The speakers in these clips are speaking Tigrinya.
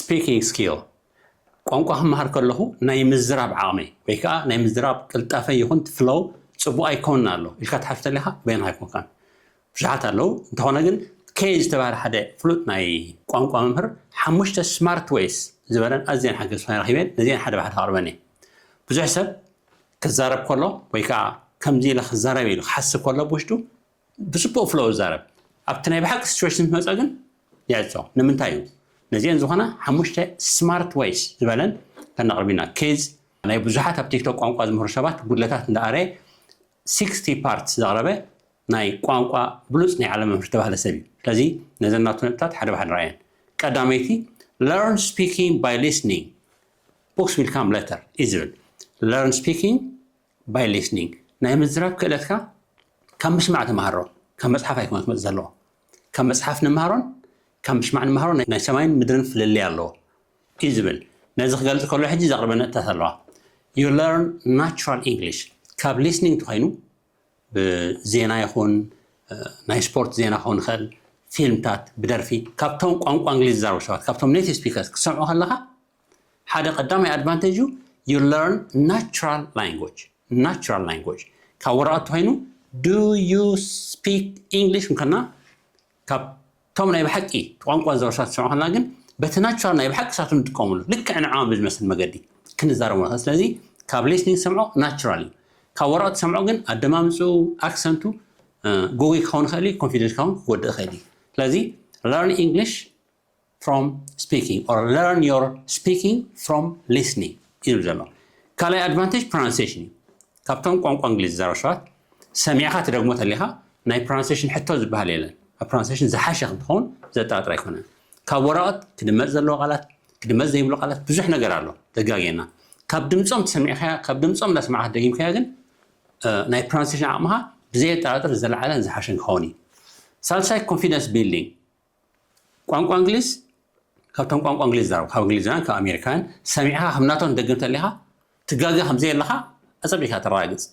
Speaking skill፣ ቋንቋ ክመሃር ከለኹ ናይ ምዝራብ ዓቕመይ ወይ ከዓ ናይ ምዝራብ ቅልጣፈ ይኹን ፍሎው ፅቡቕ ኣይኮን ኣሎ ኢልካ ትሓስብ ተለኻ በይንኻ ኣይኮንካን። ብዙሓት ኣለዉ። እንተኾነ ግን ኬይ ዝተባህለ ሓደ ፍሉጥ ናይ ቋንቋ መምህር ሓሙሽተ ስማርት ዌይስ ዝበለን ኣዝየን ሓገዝቲ ኮይነ ረኺበን፣ ነዚአን ሓደ ብሓደ ከቕርበን እየ። ብዙሕ ሰብ ክዛረብ ከሎ ወይ ከዓ ከምዚ ኢለ ክዛረብ ኢሉ ክሓስብ ከሎ ብውሽጡ ብፅቡቅ ፍሎው ዝዛረብ፣ ኣብቲ ናይ ብሓቂ ሲቹዌሽን ምስ መፀ ግን ይዕፆ። ንምንታይ እዩ? ነዚአን ዝኾና ሓሙሽተ ስማርት ዌይስ ዝበለን ከነቕርብ ኢና። ኬዝ ናይ ብዙሓት ኣብ ቲክቶክ ቋንቋ ዝምህሩ ሰባት ጉድለታት እንዳኣረየ ሲክስቲ ፓርትስ ዘቕረበ ናይ ቋንቋ ብሉፅ ናይ ዓለም መምህር ዝተባህለ ሰብ እዩ። ስለዚ ነዘን ናቱ ነጥብታት ሓደ ብሓደ ንርኣየን። ቀዳመይቲ፣ learn speaking by listening, books will come later እዩ ዝብል። Learn speaking by listening፣ ናይ ምዝራብ ክእለትካ ካብ ምስማዕ ተምሃሮ። ካብ መፅሓፍ ኣይኮነ ክመፅእ ዘለዎ። ካብ መፅሓፍ ንምሃሮን ካብ ምስማዕ ንምሃሮን ናይ ሰማይን ምድርን ፍልልይ ኣለዎ እዩ ዝብል። ነዚ ክገልፅ ከሎ ሕጂ ዘቕርበ ነጥብታት ኣለዋ። You learn natural English ካብ ሊስኒንግ እንተኾይኑ ብዜና ይኹን ናይ ስፖርት ዜና ክኸውን ይኽእል፣ ፊልምታት፣ ብደርፊ፣ ካብቶም ቋንቋ እንግሊዝ ዝዛረቡ ሰባት፣ ካብቶም ኔቲቭ ስፒከርስ ክትሰምዖ ከለኻ ሓደ ቀዳማይ ኣድቫንቴጅ እዩ። You learn natural language, natural language ካብ ወረቐት ተኮይኑ do you speak English እንከና ካብቶም ናይ ብሓቂ ቋንቋ ዝዛረቡ ሰባት ትሰምዖ ከለና ግን በቲ ናቹራል ናይ ብሓቂ ሳቶም ዝጥቀምሉ ልክዕ ንዓም ብዝመስል መገዲ ክንዛረቡ ንኽእል። ስለዚ ካብ ሊስኒንግ ሰምዖ ናቹራል እዩ። ካብ ወረቐት ሰምዖ ግን ኣደማምፅኡ፣ ኣክሰንቱ ጉጉይ ክኸውን ይኽእል እዩ፣ ኮንፊደንስ ክኸውን ክጎድእ ይኽእል እዩ። ስለዚ learn English from speaking or learn your speaking from listening እዩ ዝብል ዘሎ። ካልኣይ ኣድቫንቴጅ ፕሮናንሴሽን እዩ። ካብቶም ቋንቋ እንግሊዝ ዝዛረቡ ሰባት ሰሚዕካ ትደግሞ ተሊኻ ናይ ፕሮናንሴሽን ሕቶ ዝበሃል የለን። ኣብ ፕሮናንሴሽን ዝሓሸ ክንትኸውን ዘጠራጥር ኣይኮነን። ካብ ወረቐት ክድመፅ ዘለዎ ቃላት፣ ክድመፅ ዘይብሉ ቃላት ብዙሕ ነገር ኣሎ። ተጋጌና ካብ ድምፆም ትሰሚዕካያ፣ ካብ ድምፆም እንዳሰማዕካ ደጊምካያ ግን ናይ ፕሮናንሴሽን ዓቕምኻ ብዘየጠራጥር ዝለዓለን ዝሓሸን ክኸውን እዩ። ሳልሳይ ኮንፊደንስ ቢልዲንግ፣ ቋንቋ እንግሊዝ ካብቶም ቋንቋ እንግሊዝ ዝዛረቡ ካብ እንግሊዛውያን ካብ ኣሜሪካውያን ሰሚዕካ ከም ናቶም ትደግም ተሊኻ ትጋገ ከም ዘየለኻ ኣጸቢቕካ ተረጋግጽ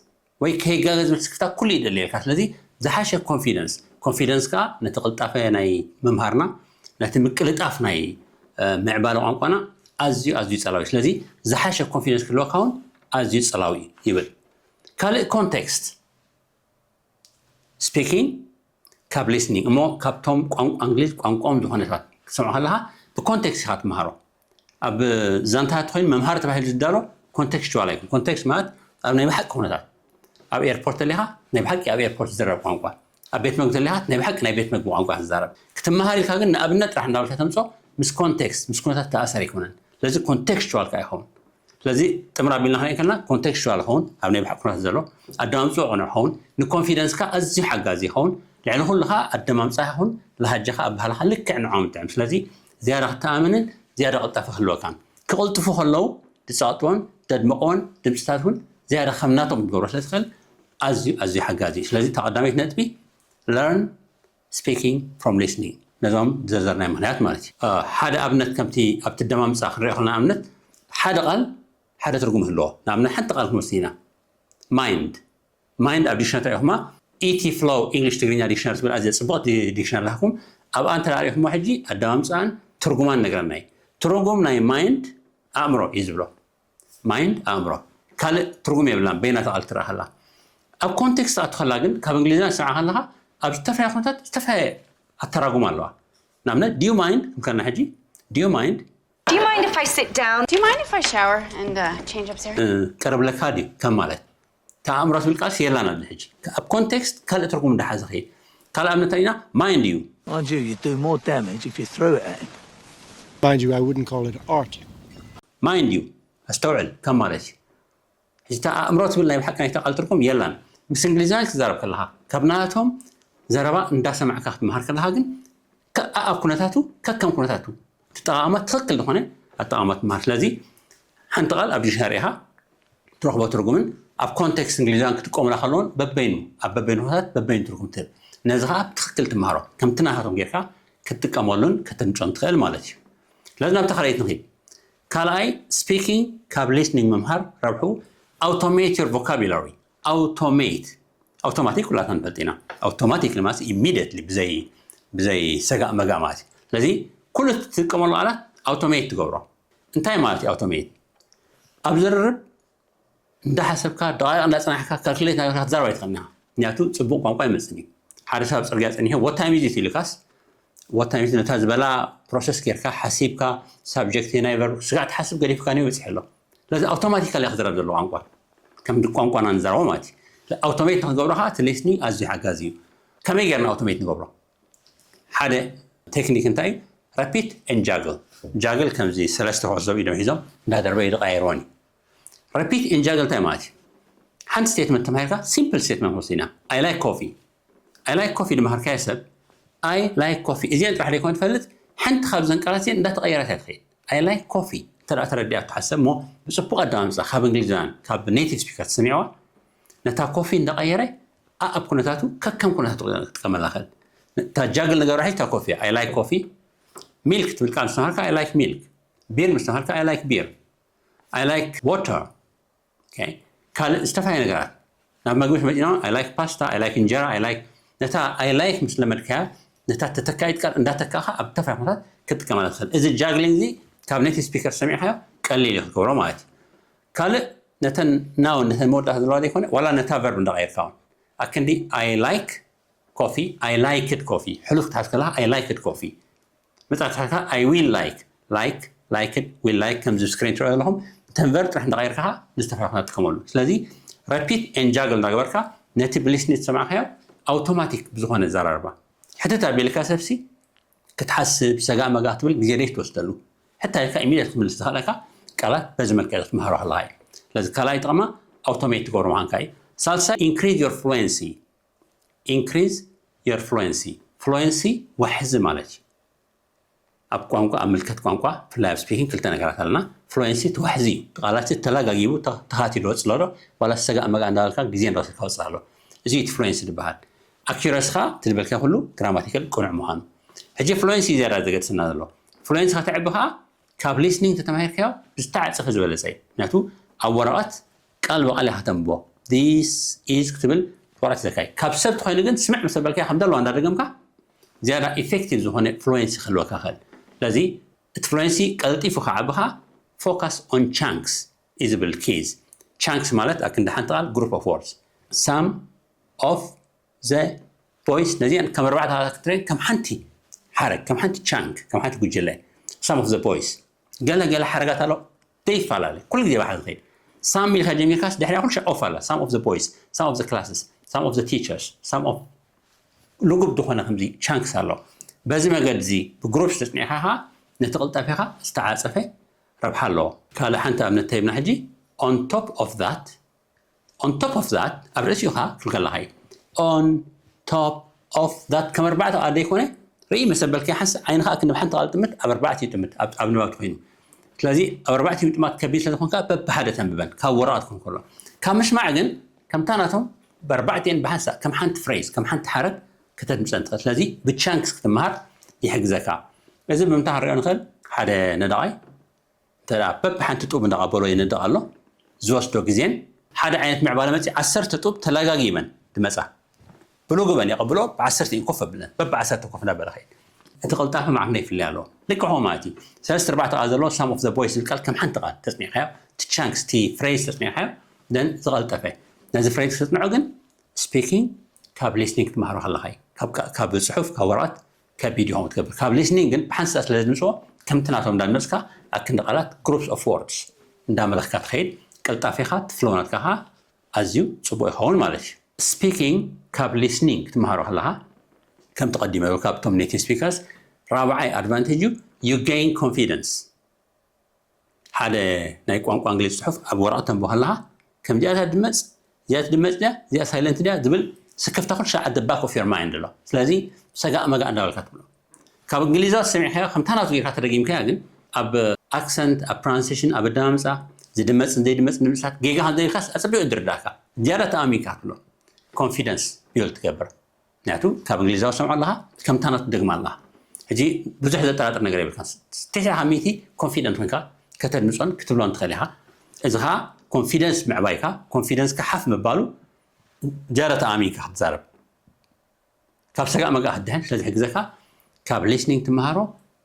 ወይ ከይጋገ ዝብል ስክፍታ ኩሉ ይደልየልካ። ስለዚ ዝሓሸ ኮንፊደንስ፣ ኮንፊደንስ ከኣ ነቲ ቅልጣፈ ናይ ምምሃርና ነቲ ምቅልጣፍ ናይ ምዕባለ ቋንቋና ኣዝዩ ኣዝዩ ጸላዊ። ስለዚ ዝሓሸ ኮንፊደንስ ክህልወካ እውን ኣዝዩ ጸላዊ እዩ ይብል። ካልእ ኮንቴክስት ስፒኪንግ ካብ ሊስኒንግ እሞ ካብቶም ቋንቋ እንግሊዝ ቋንቋኦም ዝኾነ ሰባት ክትሰምዖ ከለኻ ብኮንቴክስት ኢኻ ትመሃሮ። ኣብ ዛንታ ተኮይኑ መምሃሪ ተባሂሉ ዝዳሎ ኮንቴክስቹዋል ኣይኮን። ኮንቴክስት ማለት ኣብ ናይ ብሓቂ ኩነታት ኣብ ኤርፖርት ተሊኻ ናይ ብሓቂ ኣብ ኤርፖርት ዝዘረብ ቋንቋ፣ ኣብ ቤት መግቢ ተሊኻ ናይ ብሓቂ ናይ ቤት መግቢ ቋንቋ ትዛረብ። ክትመሃር ኢልካ ግን ንኣብነት ጥራሕ እንዳበልካ ተምፅኦ ምስ ኮንቴክስት ምስ ኩነታት ተኣሰር ኣይኮነን። ስለዚ ኮንቴክስቹዋል ከኣ ይኸውን። ስለዚ ጥምር ኣቢልና ክንርኢ ከለና ኮንቴክስቹዋል ይኸውን፣ ኣብ ናይ ብሓቂ ኩነታት ዘሎ ኣደማምፅኡ ቅኑዕ ይኸውን፣ ንኮንፊደንስካ ኣዝዩ ሓጋዚ ይኸውን፣ ልዕሊ ኩሉ ከዓ ኣደማምፃ ይኹን ላሃጃኻ ኣባህላኻ ልክዕ ንዖም ጥዕም። ስለዚ ዝያዳ ክትኣምንን ዝያዳ ቅልጣፈ ክህልወካን ክቕልጥፉ ከለዉ ዝፀቕጥዎን ዘድምቕዎን ድምፅታት እውን ዝያዳ ከም ናቶም ክትገብሮ ስለ ትኽእል ኣዝዩ ኣዝዩ ሓጋዚ እዩ። ስለዚ እታ ቀዳመይቲ ነጥቢ learn speaking from listening ነዞም ዝዘርዘርናዮ ምኽንያት ማለት እዩ። ሓደ ኣብነት ከምቲ ኣብቲ ኣደማምፃ ክንሪኦ ከለና ኣብነት ሓደ ቃል ሓደ ትርጉም ይህልዎ። ንኣብነት ሓንቲ ቃል ክንወስድ ኢና። ማይንድ፣ ማይንድ ኣብ ዲክሽነሪ ተሪኢኹማ ኢቲ ፍሎው ኢንግሊሽ ትግርኛ ዲክሽነሪ ትብል ኣዝያ ፅብቕቲ ዲክሽነሪ ኣለኩም። ኣብኣ እንተ ሪኢኹማ ሕጂ ኣደማምፅኣን ትርጉማን ነግረና እዩ። ትርጉም ናይ ማይንድ ኣእምሮ እዩ ዝብሎ። ማይንድ ኣእምሮ ካልእ ትርጉም የብላን በይና ተቓል ትረኣ ከላ። ኣብ ኮንቴክስት ኣቱ ከላ ግን ካብ እንግሊዝኛ ዝሰምዓ ከለኻ ኣብ ዝተፈላለየ ኩነታት ዝተፈላለየ ኣተራጉም ኣለዋ። ንኣብነት do you mind እንከና ሕጂ do you mind Do you mind if I sit down? Do you mind if I shower and uh, change upstairs? ቀረብለካ ድዩ ከም ማለት እታ ኣእምሮ ትብል ቃልሲ የላን ኣብዚ ሕጂ ኣብ ኮንቴክስት ካልእ ትርጉም እንዳሓዘ ኸይድ። ካልእ ኣብነት ኢና ማይንድ እዩ። Mind you, you'd do more damage if you threw it at him. Mind you, I wouldn't call it art. ማይንድ እዩ ኣስተውዕል ከም ማለት እዩ። ሕጂ እታ ኣእምሮ ትብል ናይ ብሓቂ ናይታ ቃል ትርጉም የላን። ምስ እንግሊዛውያን ክትዛረብ ከለኻ ካብ ናቶም ዘረባ እንዳሰማዕካ ክትመሃር ከለኻ ግን ከኣ ኣብ ኩነታቱ ከከም ኩነታቱ ትጠቓቐማ ትኽክል ዝኾነ ኣጠቓቕማ ትመሃር። ስለዚ ሓንቲ ቃል ኣብ ዲክሽነሪ ኢኻ ትረኽቦ ትርጉምን ኣብ ኮንቴክስት እንግሊዛውያን ክጥቀሙላ ከለውን በበይኑ ኣብ በበይኑ ኩነታት በበይኑ ትርጉም ትህብ። ነዚ ከዓ ብትኽክል ትመሃሮ ከምቲ ናታቶም ጌርካ ክትጥቀመሉን ክትንጮን ትኽእል ማለት እዩ። ስለዚ ናብቲ ካልኣይቲ ንኺድ። ካልኣይ ስፒኪንግ ካብ ሊስኒንግ ምምሃር ረብሑ ኣውቶሜት ዮር ቮካቡላሪ። ኣውቶሜት ኣውቶማቲክ ኩላትና ንፈልጥ ኢና። ኣውቶማቲክ ማለት ኢሚዲየትሊ ብዘይ ብዘይ ሰጋእ መጋእ ማለት እዩ። ስለዚ ኩሉ ትጥቀመሉ ቃላት ኣውቶሜት ትገብሮ። እንታይ ማለት እዩ ኣውቶሜት? ኣብ ዝርርብ እንዳሓሰብካ ደቃይቕ እንዳፀናሕካ ካልኩሌት ናገርካ ክትዛረብ ኣይትኽእልን ኢኻ። ምክንያቱ ፅቡቕ ቋንቋ ይመፅን እዩ። ሓደ ሰብ ኣብ ፅርግያ ፀኒሑ what time is it ኢሉካስ what time is it ነታ ዝበላ ፕሮሰስ ጌርካ ሓሲብካ ሳብጀክት ናይ ቨርብ ስጋዕ ትሓስብ ገዲፍካ ነው ይበፅሕ ኣሎ። ስለዚ ኣውቶማቲካሊ ክዝረብ ዘሎ ቋንቋ ከም ቋንቋና ንዛረቦ ማለት እዩ። ኣውቶሜት ንክገብሮ ከዓ እቲ ሊስኒንግ ኣዝዩ ሓጋዚ እዩ። ከመይ ጌርና ኣውቶሜት ንገብሮ? ሓደ ቴክኒክ እንታይ እዩ? ረፒት ኤን ጃግል። ጃግል ከምዚ ሰለስተ ኩዕሶ ኢዶም ሒዞም እንዳደርበ ይድቃየርዎን እዩ። ረፒት ኤን ጃግል እንታይ ማለት እዩ? ሓንቲ ስቴትመንት ተማሂርካ ሲምፕል ስቴትመንት ወሲና I like coffee። I like coffee ድመሃርካዮ ሰብ I like coffee እዚአን ጥራሕ ደይኮነ ትፈልጥ ሓንቲ ካብ ዘን ቃላት እዚአን እንዳተቀየረት እያ ትኸይድ። I like coffee እንተ ተረዲኣ ትሓሰብ እሞ ብፅቡቅ ኣዳማምፃ ካብ እንግሊዝያን ካብ ኔቲቭ ስፒከር ትሰሚዕዋ ነታ ኮፊ እንዳቀየረ ኣኣብ ኩነታቱ ከከም ኩነታቱ ክትጥቀመላ ክእል። እታ ጃግል ንገብራ ሕጂ እታ ኮፊ እያ። I like coffee። ሚልክ ትብል ቃል ምስ ተማሃርካ I like milk። ቢር ምስ ተማሃርካ I like beer። I like water። ካልእ ዝተፈላለዩ ነገራት ናብ መግቢ መፂና I like pasta፣ I like እንጀራ፣ I like ነታ I like ምስ ለመድካያ ነታ ተተካኢት ቃል እንዳተካእካ ኣብ ዝተፈላለዩ ኩነታት ክትጥቀመላ ትኽእል። እዚ ጃግሊንግ እዚ ካብ ኔቲቭ ስፒከር ሰሚዕካዮ ቀሊል እዩ ክትገብሮ ማለት እዩ። ካልእ ነተን ናውን ነተን መወዳእታ ዘለዋ ዘይኮነ ዋላ ነታ ቨርብ እንዳቀየርካ እውን ኣክንዲ I like coffee፣ I liked coffee ሕሉፍ ክትሓዝ ከለካ I liked coffee መጻሕፍትካ I will like like liked will like ከምዚ ስክሪን ትረኦ ዘለኹም እተን ቨርብ ጥራሕ እንዳቀየርካ ንዝተፈላለዩ ትጥቀመሉ። ስለዚ ረፒት ኤን ጃግል እንዳገበርካ ነቲ ብሊስኒ ዝሰማዕካዮ ኣውቶማቲክ ብዝኾነ ዘራርባ ሕትት ኣቢልካ ሰብሲ ክትሓስብ ሰጋእ መጋእ ክትብል ግዜ ደይ ትወስደሉ ሕታ ኢልካ ኢሚድየት ክትምልስ ዝኽእለካ ቃላት በዚ መልክዕ ክትመሃሮ ከለካ እዩ። ስለዚ ካልኣይ ጥቕማ ኣውቶሜት ትገብሮ ምዃንካ እዩ። ሳልሳይ increase your fluency። Increase your fluency። ፍሉዌንሲ ዋሕዚ ማለት እዩ። ኣብ ቋንቋ ኣብ ምልከት ቋንቋ ብፍላይ ኣብ ስፒኪንግ ክልተ ነገራት ኣለና። ፍሉዌንሲ እቲ ዋሕዚ እዩ። እቲ ቃላት ተላጋጊቡ ተኻቲሉ ወፅእ ኣሎ ዶ ዋላ ሰጋእ መጋእ እንዳበልካ ግዜ እንዳወሰድካ ወፅእ ኣሎ። እዚ እዩ እቲ ፍሉዌንሲ ዝበሃል። ኣኪረሲ ከዓ እቲ ዝበልካዮ ኩሉ ግራማቲካል ቅኑዕ ምዃኑ። ሕጂ ፍሉዌንሲ እዩ ዝያዳ ዘገድሰና ዘሎ። ፍሉዌንሲ ከተዕቢ ከዓ ካብ ሊስኒንግ ተተማሂርካዮ ብዝተዓፀፈ ዝበለፀ እዩ። ምክንያቱ ኣብ ወረቐት ቃል ብቓል ኢኻ ተንብቦ። This is ክትብል ወረቐት ይዘካይ። ካብ ሰብ ተኾይኑ ግን ስምዕ ምስ ተበልካዮ ከም ዘለዋ እንዳደገምካ ዝያዳ ኢፌክቲቭ ዝኾነ ፍሉዌንሲ ክህልወካ ይኽእል። ስለዚ እቲ ፍሉዌንሲ ቀልጢፉ ክዓቢ ከዓ focus on chunks እዩ ዝብል ኪዝ። ቻንክስ ማለት ኣክንዲ ሓንቲ ቃል group of words። Some of the boys ነዚአን ከም ኣርባዕተ ቃላት ክትረአን ከም ሓንቲ ሓረግ ከም ሓንቲ ቻንክ ከም ሓንቲ ጉጅለ some of the boys ገለ ገለ ሓረጋት ኣሎ ዘይፈላለ ኩሉ ግዜ ባሕሪ ዝኸይድ ሳም ኢልካ ጀሚርካስ ድሕሪያ ኩሉ ኦፍ ኣላ some of the boys some of the classes some of the teachers some of ልጉብ ዝኾነ ከምዚ ቻንክስ ኣሎ በዚ መገዲ እዚ ብግሩፕስ ተፅኒዕካ ከዓ ነቲ ቅልጣፌኻ ዝተዓፀፈ ረብሓ ኣለዎ ካልእ ሓንቲ ኣብነት ተሂብና ሕጂ on top of that on top of that ኣብ ርእሲኡ ከዓ ክብል ከለካ እዩ on top of that ከም ኣርባዕተ ቃል ዘይኮነ ርኢ መሰበልካ ሓንስ ዓይንካ ክንብ ሓንቲ ቃል ጥምት ኣብ ኣርባዕተ ይጥምት ኣብ ኣብ ንባብ ኮይኑ ስለዚ ኣብ ኣርባዕተ ምጥማት ከቢድ ስለ ዝኾንካ በብሓደ ተንብበን ካብ ወረቐት ክኾን ከሎ ካብ ምስማዕ ግን ከምታ ናቶም ብኣርባዕቲኤን ብሓንሳእ ከም ሓንቲ ፍሬዝ ከም ሓንቲ ሓረግ ከተድምፀን ትኽእል ስለዚ ብቻንክስ ክትመሃር ይሕግዘካ እዚ ብምንታይ ክንሪኦ ንኽእል ሓደ ነዳቓይ እንተ በብሓንቲ ጡብ እንዳቐበሎ ይነድቕ ኣሎ ዝወስዶ ግዜን ሓደ ዓይነት ምዕባለ መፂ ዓሰርተ ጡብ ተለጋጊበን ዝመፃ ብልጉበን የቐብሎ ብዓሰርተ ኢን ኮፍ ኣብለን በብዓሰርተ ኮፍ እንዳበለ ኸይድ እቲ ቅልጣፈ ማዕክነ ይፍለይ ኣለዎ ልክዕኹ ማለት እዩ ሰለስተ ኣርባዕተ ቃል ዘለዎ ሳም ኦፍ ዘ ቦይስ ዝብል ቃል ከም ሓንቲ ቃል ተፅኒዕካዮ እቲ ቻንክስ እቲ ፍሬዝ ተፅኒዕካዮ ደን ዝቐልጠፈ ነዚ ፍሬዝ ክተፅንዖ ግን ስፒኪንግ ካብ ሊስኒንግ ክትመሃሮ ከለኻ እዩ ካብ ጽሑፍ ካብ ወረቐት ከቢድ ይኸውን ክትገብር ካብ ሊስኒንግ ግን ብሓንሳእ ስለ ዝድምፅዎ ከምቲ ናቶም እንዳድመፅካ ኣክንዲ ቃላት ግሩፕስ ኦፍ ወርድስ እንዳመለኽካ ትኸይድ ቅልጣፌኻ ትፍለውናትካ ከዓ ኣዝዩ ፅቡቅ ይኸውን ማለት እዩ ስፒኪንግ ካብ ሊስኒንግ ክትመሃሮ ከለኻ ከም ተቐዲመ ካብቶም ኔቲቭ ስፒከርስ ራብዓይ ኣድቫንቴጅ እዩ you gain confidence ሓደ ናይ ቋንቋ እንግሊዝ ፅሑፍ ኣብ ወረቐት ተንብቦ ከለኻ ከምዚኣ እያ ትድመፅ እዚኣ ትድመፅ ድያ እዚኣ ሳይለንት ድያ ዝብል ስክፍታ ኩሉ ሻዕ ኣደ ባክ ኦፍ ዮር ማይንድ ኣሎ ስለዚ ሰጋእ መጋእ እንዳበልካ ትብሎ ካብ እንግሊዛዊ ሰሚዕካዮ ከምታ ናቱ ጌርካ ተደጊምካያ ግን ኣብ ኣክሰንት ኣብ ፕሮናንሴሽን ኣብ ኣደማምፃ ዝድመፅን ዘይድመፅን ድምፅታት ጌጋ ከም ዘይብልካስ ኣፀቢቑ ዝርዳእካ ዝያዳ ተኣሚንካ ትብሎ ኮንፊደንስ ቢልድ ትገብር ምክንያቱ ካብ እንግሊዛዊ ሰምዖ ኣለኻ ከምታ ናቱ ትደግማ ኣለኻ ሕጂ ብዙሕ ዘጠራጥር ነገር የብልካ ትስዓ ካብ ሚእቲ ኮንፊደንት ኮይንካ ከተድምፆን ክትብሎን ትኽእል ኢኻ እዚ ኸዓ ኮንፊደንስ ምዕባይካ ኮንፊደንስካ ሓፍ ምባሉ ዝያዳ ተኣሚንካ ክትዛረብ ካብ ሰጋእ መጋእ ክትድሕን ስለ ዝሕግዘካ ካብ ሊስኒንግ ትመሃሮ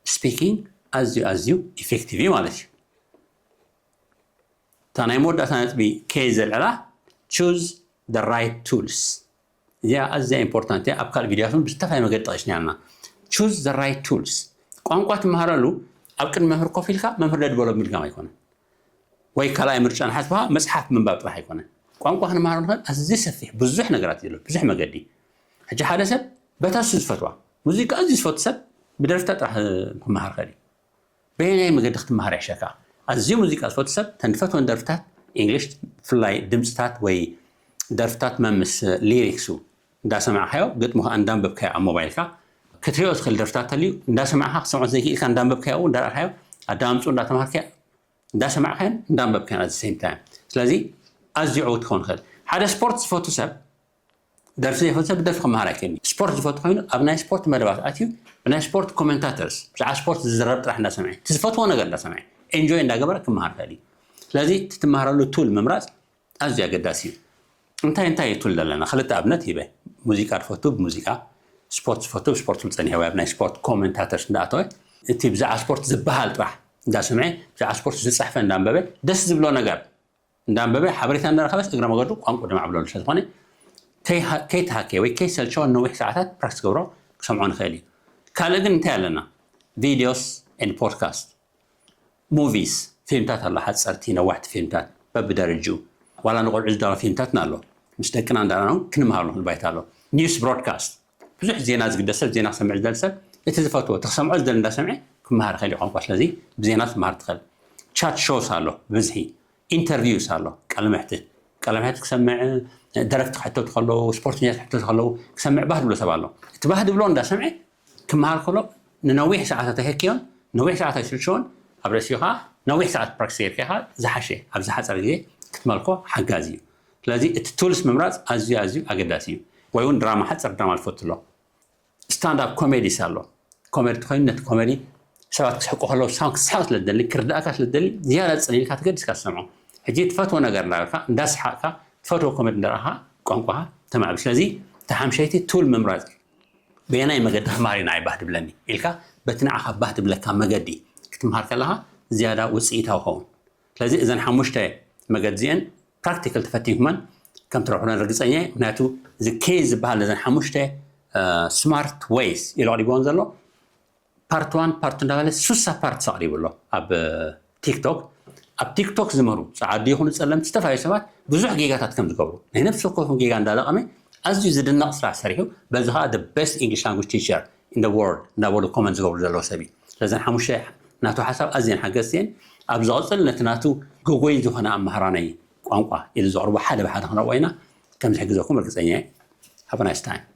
ስፒኪንግ ኣዝዩ ኣዝዩ ኢፌክቲቭ እዩ ማለት እዩ። እታ ናይ መወዳእታ ነጥቢ ከይ ዘልዕላ፣ choose the right tools። እዚኣ ኣዝያ ኢምፖርታንት እያ። ኣብ ካልእ ቪድዮታት እውን ብዝተፈላለየ መገዲ ጠቂስና ኣለና። Choose the right tools። ቋንቋ ትመሃረሉ ኣብ ቅድሚ መምህር ኮፍ ኢልካ መምህር ደድበሎ ምድጋም ኣይኮነን። ወይ ካልኣይ ምርጫ ንሓስብካ መፅሓፍ ምንባብ ጥራሕ ኣይኮነን። ቋንቋ ክንመሃሮ ንኽእል ኣዝዩ ሰፊሕ ብዙሕ ነገራት እዩ ዘሎ፣ ብዙሕ መገዲ። ሕጂ ሓደ ሰብ በታ እሱ ዝፈትዋ ሙዚቃ ኣዝዩ ዝፈቱ ሰብ ብደርፍታት ጥራሕ ክመሃር ኽእል እዩ። በየናይ መገዲ ክትመሃር ይሕሸካ? ኣዝዩ ሙዚቃ ዝፈቱ ሰብ ተን ዝፈትወን ደርፍታት ኢንግሊሽ፣ ብፍላይ ድምፅታት ወይ ደርፍታት መምስ ሊሪክሱ እንዳሰማዕካዮ፣ ግጥሙ ከዓ እንዳንበብካዮ ኣብ ሞባይልካ ክትሪኦ ትኽእል ደርፍታት ተልዩ እንዳሰማዕካ ክሰምዖ ዘይክኢልካ እንዳንበብካዮ እንዳረኣኻዮ ኣዳምፁ እንዳተማሃርካዮ እንዳሰማዕካዮን እንዳንበብካዮን ኣት ሴም ታይም። ስለዚ ኣዝዩ ዕውት ክኸውን ይኽእል። ሓደ ስፖርት ዝፈቱ ሰብ ደርፊ ዘይፈቱ ሰብ ደርፊ ክመሃር ኣይክእልን። ስፖርት ዝፈቱ ኮይኑ ኣብ ናይ ስፖርት መደባት ኣትዩ ብናይ ስፖርት ኮሜንታተርስ ብዛዕባ ስፖርት ዝዝረብ ጥራሕ እንዳሰምዐ እቲ ዝፈትዎ ነገር እንዳሰምዐ ኤንጆይ እንዳገበረ ክመሃር ይኽእል እዩ። ስለዚ እቲ ትመሃረሉ ቱል ምምራፅ ኣዝዩ ኣገዳሲ እዩ። እንታይ እንታይ እዩ ቱል ዘለና? ክልተ ኣብነት ሂበ። ሙዚቃ ዝፈቱ ብሙዚቃ፣ ስፖርት ዝፈቱ ብስፖርት ክብል ፀኒሐ ወይ ኣብ ናይ ስፖርት ኮሜንታተርስ እንዳኣተወ እቲ ብዛዕባ ስፖርት ዝበሃል ጥራሕ እንዳሰምዐ ብዛዕባ ስፖርት ዝፀሕፈ እንዳንበበ ደስ ዝብሎ ነገር እንዳንበበ ሓበሬታ እንዳረኸበስ እግረ መገዱ ቋንቋ ድማ ዕብለሉ ስለዝኾነ ከይሃ- ከይተሃከየ ወይ ከይሰልቸወ ነዊሕ ሰዓታት ፕራክቲስ ገብሮ ክሰምዖ ንኽእል እዩ። ካልእ ግን እንታይ ኣለና? ቪዲዮስ ኤንድ ፖድካስት፣ ሙቪስ፣ ፊልምታት ኣሎ፣ ሓፀርቲ ነዋሕቲ ፊልምታት በብደረጅኡ ዋላ ንቆልዑ ዝዳሎ ፊልምታትና ኣሎ። ምስ ደቅና እንዳረኣና እውን ክንመሃር ንኽእል ባይታ ኣሎ። ኒውስ ብሮድካስት ብዙሕ ዜና ዝግደስ ሰብ ዜና ክሰምዕ ዝደሊ ሰብ እቲ ዝፈትዎ እቲ ክሰምዖ ዝደሊ እንዳሰምዐ ክመሃር ይኽእል እዩ ቋንቋ። ስለዚ ብዜና ክትመሃር ትኽእል። ቻት ሾውስ ኣሎ ብብዝሒ፣ ኢንተርቪውስ ኣሎ፣ ቃለ መሕትት ቃለ መሕትት ክሰምዕ፣ ደረፍቲ ክሕተቱ ከለዉ፣ ስፖርተኛታት ክሕተቱ ከለዉ ክሰምዕ ባህ ዝብሎ ሰብ ኣሎ። እቲ ባህ ዝብሎ እንዳሰምዐ ክመሃር ከሎ ንነዊሕ ሰዓታት ኣይከክዮን። ነዊሕ ሰዓት ኣይስልችዎን። ኣብ ርእሲኡ ከዓ ነዊሕ ሰዓት ፕራክቲስ ጌርካ ኢኻ ዝሓሸ ኣብ ዝሓፀረ ግዜ ክትመልኮ ሓጋዚ እዩ። ስለዚ እቲ ቱልስ ምምራፅ ኣዝዩ ኣዝዩ ኣገዳሲ እዩ። ወይ እውን ድራማ ሓፅር ድራማ ዝፈቱ ኣሎ። ስታንድ ኣፕ ኮሜዲስ ኣሎ። ኮሜዲ ተኮይኑ ነቲ ኮሜዲ ሰባት ክስሕቁ ከለዉ ሳም ክስሕቅ ስለ ትደሊ ክርዳእካ ስለ ትደሊ ዝያዳ ፅን ኢልካ ተገዲስካ ትሰምዖ። ሕጂ ትፈትዎ ነገር እንዳበልካ እንዳስሓቅካ ትፈትዎ ኮሜዲ እንዳረኣኻ ቋንቋኻ ተማዕብል። ስለዚ እቲ ሓምሸይቲ ቱል ምምራፅ እዩ። በየናይ መገዲ ክመሃር እዩ ንዓይ ባህ ድብለኒ ኢልካ በቲ ንዓኻ ባህ ድብለካ መገዲ ክትምሃር ከለኻ ዝያዳ ውፅኢታዊ ኸውን። ስለዚ እዘን ሓሙሽተ መገዲ እዚአን ፕራክቲካል ተፈቲንኩመን ከም ትረኽቡለን ርግፀኛ እየ። ምክንያቱ እዚ ኬዝ ዝበሃል ነዘን ሓሙሽተ ስማርት ዌይስ ኢሉ ኣቕሪብዎን ዘሎ ፓርት ዋን ፓርት እንዳበለ ሱሳ ፓርትስ ኣቕሪቡ ኣሎ ኣብ ቲክቶክ። ኣብ ቲክቶክ ዝምህሩ ፀዓዱ ይኹኑ ፀለምቲ ዝተፈላለዩ ሰባት ብዙሕ ጌጋታት ከም ዝገብሩ ናይ ነፍሲ ወከፎም ጌጋ እንዳለቐመ ኣዝዩ ዝድነቕ ስራሕ ሰሪሑ። በዚ ከዓ the best English language teacher in the world እንዳበሉ ኮመንት ዝገብሩ ዘለዉ ሰብ እዩ። ስለዘን ሓሙሽተ ናቱ ሓሳብ ኣዝየን ሓገዝቲ እየን። ኣብ ዝቕፅል ነቲ ናቱ ግጉይ ዝኾነ ኣመሃራናይ ቋንቋ ኢሉ ዘቕርቦ ሓደ ብሓደ ክንረኽቦ ኢና። ከም ዝሕግዘኩም ርግፀኛ እየ። Have a nice time።